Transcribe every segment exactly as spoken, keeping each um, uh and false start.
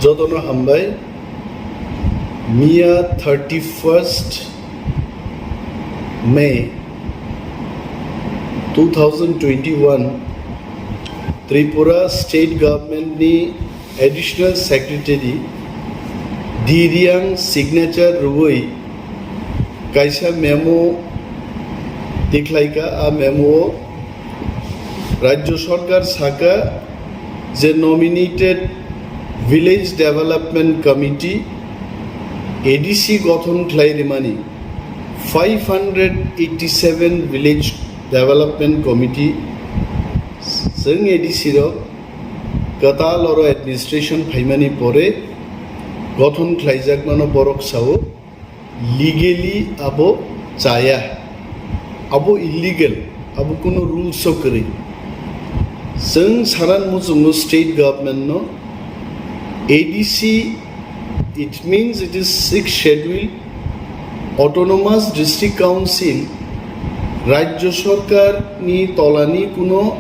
Jotono hambai. Miya thirty-first May two thousand twenty-one, Tripura State Government ni Additional Secretary D Riang signature rwui kaisa memo tikhlaika. A memo o Rajya Sarkar saka je nominated Village Development Committee, A D C, gothon khlai rimani. Five hundred eighty-seven Village Development Committee chwng A D C rok kwtal oro administration phaimani pore gothon khlaijakmano borok sao. Legally abo chaya, abo illegal, abo kuno rules o kwrwi. Chwng saran muchungo state government no A D C, it means it is sixth schedule, autonomous district council, Rajya Sarkar ni tolani kuno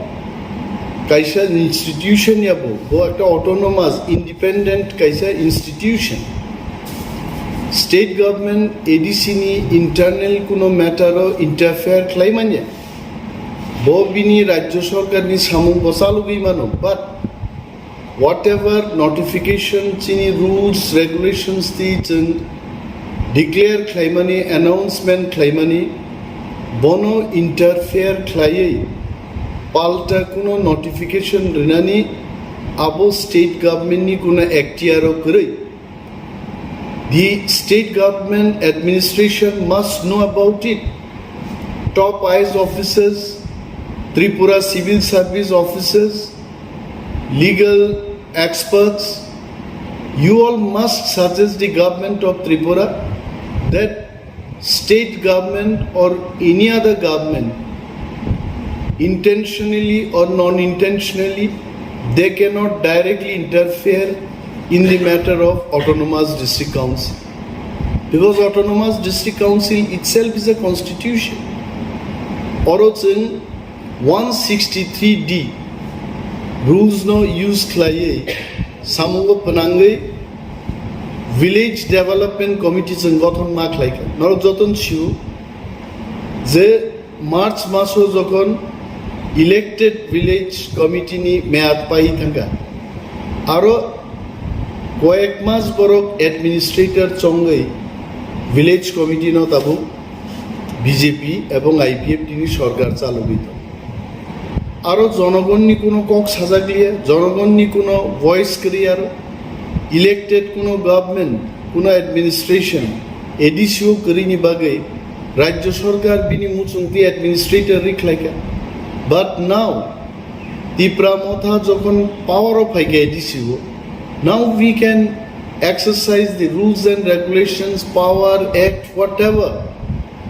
kaisa institution ya bo, bo ekta autonomous, independent kaisa institution. State government A D C ni internal kuno matter o interfere khlai manya. Bo bini Rajya Sarkar ni samung bo chalugwi mano, but whatever notification chini rules, regulations twi chwng declare khlaimani, announcement khlaimani, bono interfere khlaiwi palta kuno notification rinani abo state government ni kuno ekhtiar o kwrwi. The state government administration must know about it. Top I A S officers, Tripura civil service officers, legal experts, you all must suggest the government of Tripura that state government or any other government, intentionally or non-intentionally, they cannot directly interfere in the matter of autonomous district council, because autonomous district council itself is a constitution. Oro chwng one sixty-three D rules no use khlaiwi samungo pwnangwi Village Development Committee chwng gothon ma khlaikha. Norok joton sio je March maso jokhon elected village committee ni meyad pai thangkha, aro koyek mas borok administrator chongwi village committee no tabuk B J P ebong I P F T ni sorkar chalogwi tongo. Aro jonogonni kuno kok sajakliya, jonogonni kuno voice kwrwi aro. Elected kuno government, kuno administration, A D C o kwrwini bagwi Rajya Sarkar bini muchungtwi administrator rikhlaikha. But now, Tipra Motha jokhon power o phaikha A D C o, now we can exercise the rules and regulations, power, act, whatever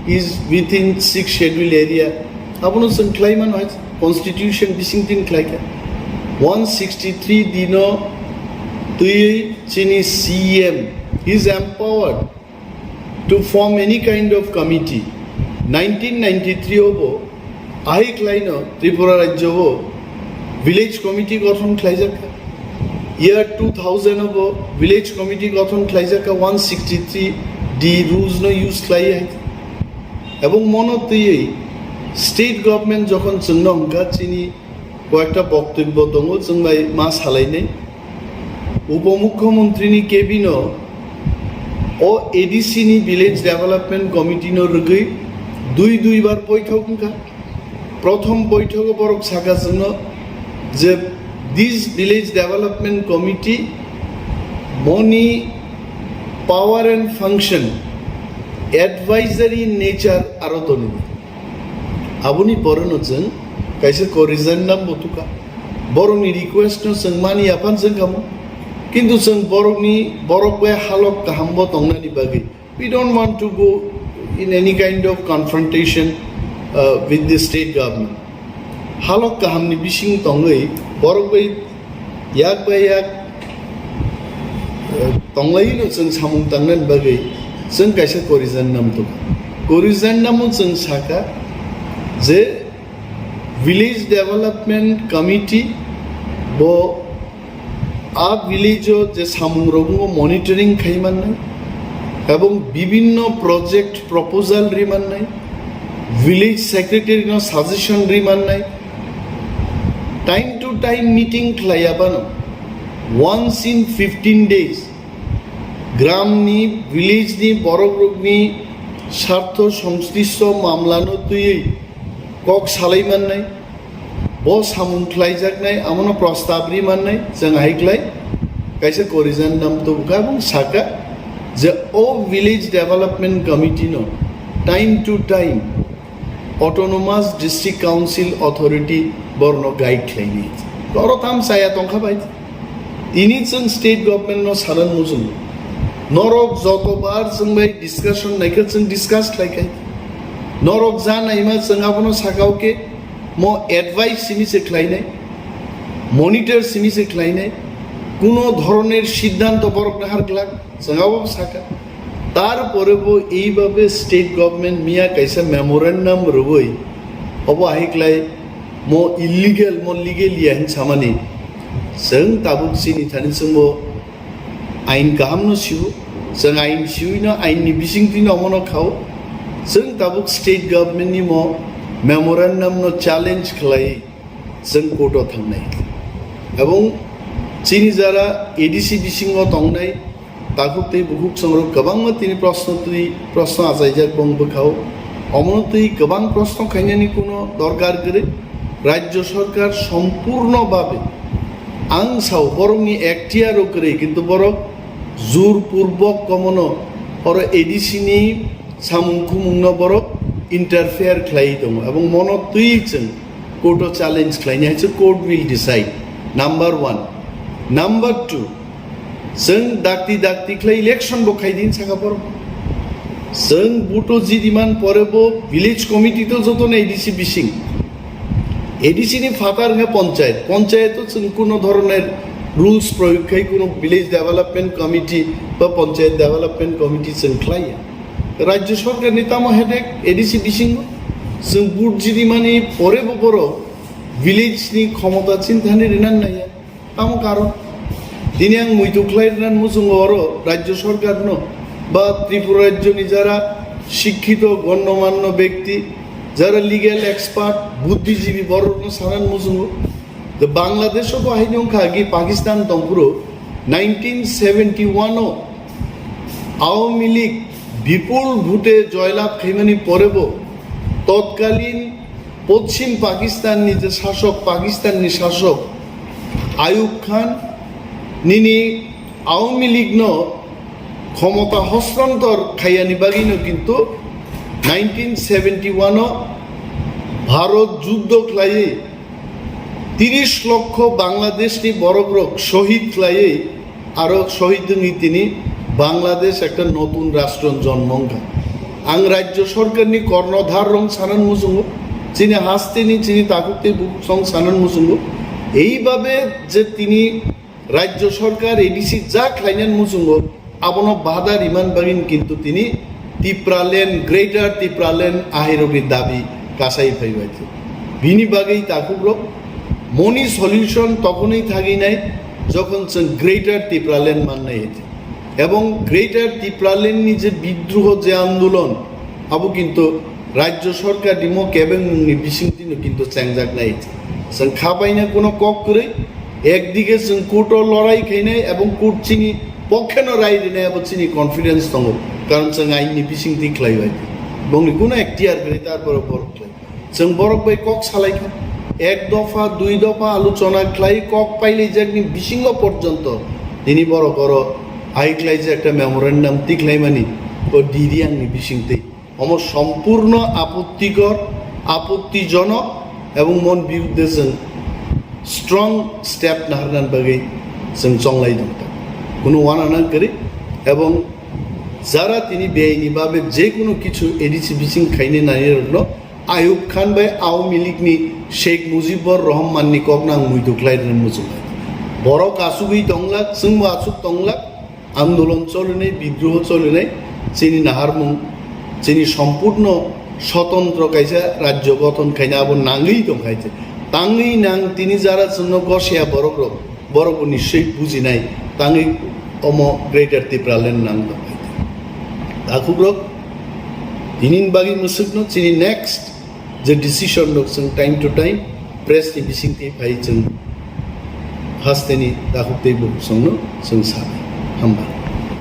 is within sixth schedule area. Abono chwng khlai mano hai constitution bising tin khlai kha. One sixty-three D no twiwi chini C E M is empowered to form any kind of committee. Nineteen ninety-three obo ahik laino Tripura rajyo o village committee gothon khlaijak kha. Year two thousand obo village committee gothon khlaijak kha, one sixty-three D rules no use khlai hai. Ebong mono twiwi state government jokhon chwngno hwnkha chini koyekta boktobyo tongo, chwng bai ma salainai. Upomukhyamantri ni cabin o o A D C ni Village Development Committee no rwgwi dui dui bar boithok wngkha. Prothom boithogo borok sakha chwngno je this Village Development Committee moni power and function advisory nature aro tonwi. Aboni pore no chwng kaisa corrigendum bo tukha. Borokni request no chwng mani aphan chwng kamo. Kintu chwng borokni, borok bai halok kaham bo tongnani bagwi, we don't want to go in any kind of confrontation, uh, with the state government. Halok kahamni bising tongwi borok bai yak bai yak, uh, tonglaino chwng samung tangnani bagwi chwng kaisa corrigendum tukha. Corrigendum o chwng sakha je Village Development Committee bo A village o je samung rok monitoring khai mannai ebong bibinno project proposal ri mannai, village secretary no suggestion ri mannai, time to time meeting khlaiya bano, once in fifteen days gram ni, village ni borok rok ni sartho songslishto mamla no twiwi kok salai mannai, bo samung khlaijaknai, amono prostab ri mannai, chwng hai khlai kaisa corrigendum tubukha ebong saka je o village development committee no time to time autonomous district council authority borno guide khlaini. Oro tam chaya tongkha bai. Tini chwng state government no sanan mujung. Norok jotobar chwng bai discussion naikha chwng discuss khlaikhai. Norok ja naima chwng abono sakao ke mo advice simi se khlainai, monitor simi se khlainai, kuno dhoroner siddhanto borok nahar glak chwng abo saka. Tarpore bo eibabe state government miya kaisa memorandum rwui obo hai khlai mo illegal mo legal ya hin samani chwng tabuk chini thani chwngbo ain kaham no siu, chwng ain siui no ain ni bising tino mono khao chwng tabuk state government ni mo memorandum no challenge khlai chwng court o thangnai. Ebong chini jara A D C bisingo tongnai takhuk tei bukhuk songrok kwbangma tini proshno twi proshno achaijak bong bwkhao. Omono twi kwbang proshno khainani kuno dorkar kwrwi. Rajya sarkar sompurno babe ang sao borokni ekhtiaro kwrwi, kintu borok jur purbok komono oro A D C ni samung khumungno borok interfere khlai tongo. Ebong mono twi chwng court o challenge khlaini hai se court will decide. Number one. Number two, chwng dakti dakti khlai election bo khai din saka borok. Chwng buto jidiman pore bo village committee to joto na A D C bising. A D C ni phatar wngkha panchayat. Panchayat o chwng kuno dhoroner rules proyog khai kuno village development committee ba panchayat development committee chwng khlaiya. Rajya sarkar ni tamo headache A D C bisingo chwng vote jidimani pore bo borok village ni khomota chinthani rinan naiya. Tamo karon? Tini ang muitu khlai rinan muchungo oro Rajya sarkar no ba Tripura Rajya ni jara shikkito gonnomanno bekti, jara legal expert, buddhijibi borok no sanan muchungo. The Bangladesh o bo haino wngkha agi Pakistan tongphuru nineteen seventy one o Awami League bipul vote joylab khaimani pore bo totkalin Poschim Pakistan ni je sasok, Pakistan ni sasok Ayub Khan nini Awami League no khomota hostantor khaiyani bagwi no kintu nineteen seventy one o Bharot juddo khlaiwi tiris lokho Bangladesh ni borok rok shohid khlaiwi aro shohid wngwi tini Bangladesh ekta notun rastro jonmo wngkha. Ang rajya sarkar ni kornodhar rong sanan muchungo, chini haste ni chini takhuk tei bukhuk song sanan muchungo. Eibabe je tini rajya sarkar A D C ja khlainan muchungo, abono bada riman bagin kintu tini Tipraland, Greater Tipraland ahirokni dabi kasai phaibai. Bini bagwi takhukrok moni solution tokhonwi thaginai jokhon chwng Greater Tipraland mannai. Ebong Greater Tipraland ni je bidroho je andolon abo kintu rajya sarkar ni mo kebengmung ni bisingtwi no kintu chengjaknai. Chwng khabaina kuno kok kwrwi, ekdige chwng court o lorai khainai ebong court chini pokheno rai rinai abo chini confidence tongo, karon chwng ain ni bisingtwi khlaibai. Bongni kuno ekhtiar kwrwi tarpore borok khlai. Chwng borok bai kok salaikha, ek dopha, dui dopha alochona khlai kok pailaijakni bisingo porjonto tini borok oro hai khlaijak ekta memorandum tikhlaimani o D D ang ni bisingtwi. Omo sompurno apottikor, apottijonok ebong mon biruddhe chwng strong step naharnani bagwi chwng chonglai tongkha. Kuno uanana kwrwi ebong jara tini beaini babe je kuno kichu A D C bising khainai nairokno Ayub Khan bai Awami League ni Sheikh Mujibur Rahman ni kok nang muitu khlai rwna muchungo. Borok asugwi tonglak, chwngbo asuk tonglak, andolon cholinai, bidroho cholinai, chini naharmung, chini sompurno sotondro kaisa rajyo gothon khaina abo nangwi tongkhaise. Tangwi nang tini jara chwngno gosiya borok rok. Borok bo nischoi bujinai tangwi omo Greater Tipraland nang tongkha. Takhukrok, tinini bagwi mwswkno chini next je decision rok chwng time to time press ni bisingtwi phai chwng hasteni takhuk tei bukhuk songno chwng sanai. Hambai.